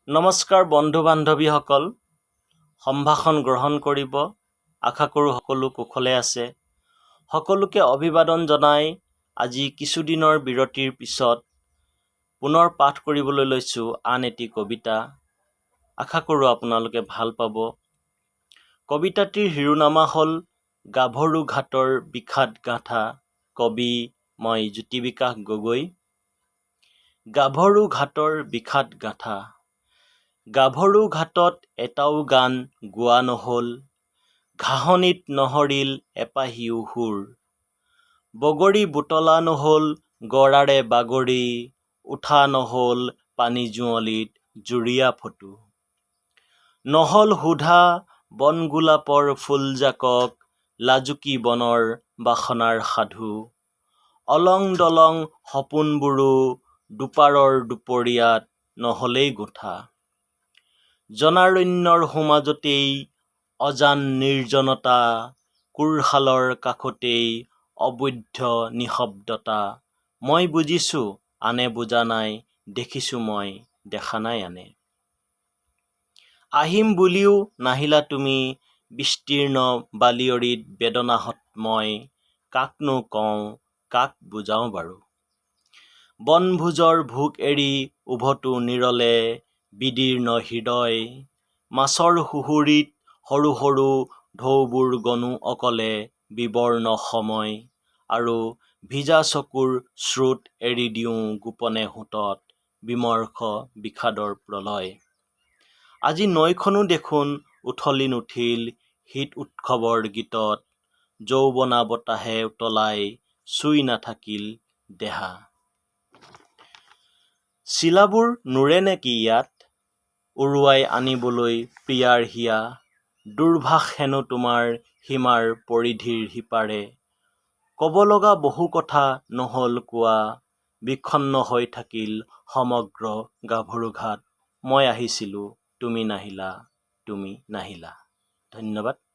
নমস্কাৰ বন্ধু বান্ধৱীসকল, সম্ভাষণ গ্ৰহণ কৰিব। আশা কৰোঁ সকলো কুশলে আছে। সকলোকে অভিবাদন জনাই আজি কিছুদিনৰ বিৰতিৰ পিছত পুনৰ পাঠ কৰিবলৈ লৈছোঁ আন এটি কবিতা। আশা কৰোঁ আপোনালোকে ভাল পাব। কবিতাটিৰ শিৰোনামা হ'ল গাভৰু ঘাটৰ বিষাদ গাথা। কবি মই জ্যোতিবিকাশ গগৈ। গাভৰু ঘাটৰ বিষাদ গাথা। গাভৰু ঘাটত এটাও গান গোৱা নহ'ল, ঘাঁহনিত নসৰিল এপাহিও সুৰ। বগৰী বোটলা নহ'ল গৰাৰে বাগৰি, উঠা নহ'ল পানী যুঁৱলিত যুৰীয়া ফটো। নহ'ল সোধা বনগোলাপৰ ফুলজাকক লাজুকী বনৰ বাসনাৰ সাধু। অলং দলং সপোনবোৰো দুপাৰৰ দুপৰীয়াত নহ'লেই গোঁঠা। জনাৰণ্যৰ সোঁমাজতেই অজান নিৰ্জনতা, কোৰশালৰ কাষতেই অবোধ্য নিঃশব্দতা। মই বুজিছোঁ, আনে বুজা নাই। দেখিছোঁ মই, দেখা নাই আনে। আহিম বুলিও নাহিলা তুমি। বিস্তীৰ্ণ বালিয়ৰিত বেদনাহত মই কাকনো কওঁ, কাক বুজাওঁ বাৰু? বনভোজৰ ভোক এৰি উভতো নিৰলে বিদীৰ্ণ হৃদয়। মাছৰ সুহুৰিত সৰু সৰু ঢৌবোৰ গণো অকলে বিবৰ্ণ সময়। আৰু ভিজা চকুৰ স্ৰোত এৰি দিওঁ গোপনে সোঁতত বিমৰ্ষ বিষাদৰ প্ৰলয়। আজি নৈখনো দেখোন উথলি নুঠিল শীত উৎসৱৰ গীতত। যৌৱনা বতাহে উতলাই চুই নাথাকিল দেহা। চিলাবোৰ নোৰে নেকি ইয়াত উৰুৱাই আনিবলৈ প্ৰিয়াৰ হিয়া? দূৰভাষ হেনো তোমাৰ সীমাৰ পৰিধিৰ সিপাৰে। ক'ব লগা বহু কথা নহ'ল কোৱা। বিষণ্ণ হৈ থাকিল সমগ্ৰ গাভৰুঘাট। মই আহিছিলোঁ, তুমি নাহিলা, তুমি নাহিলা। ধন্যবাদ।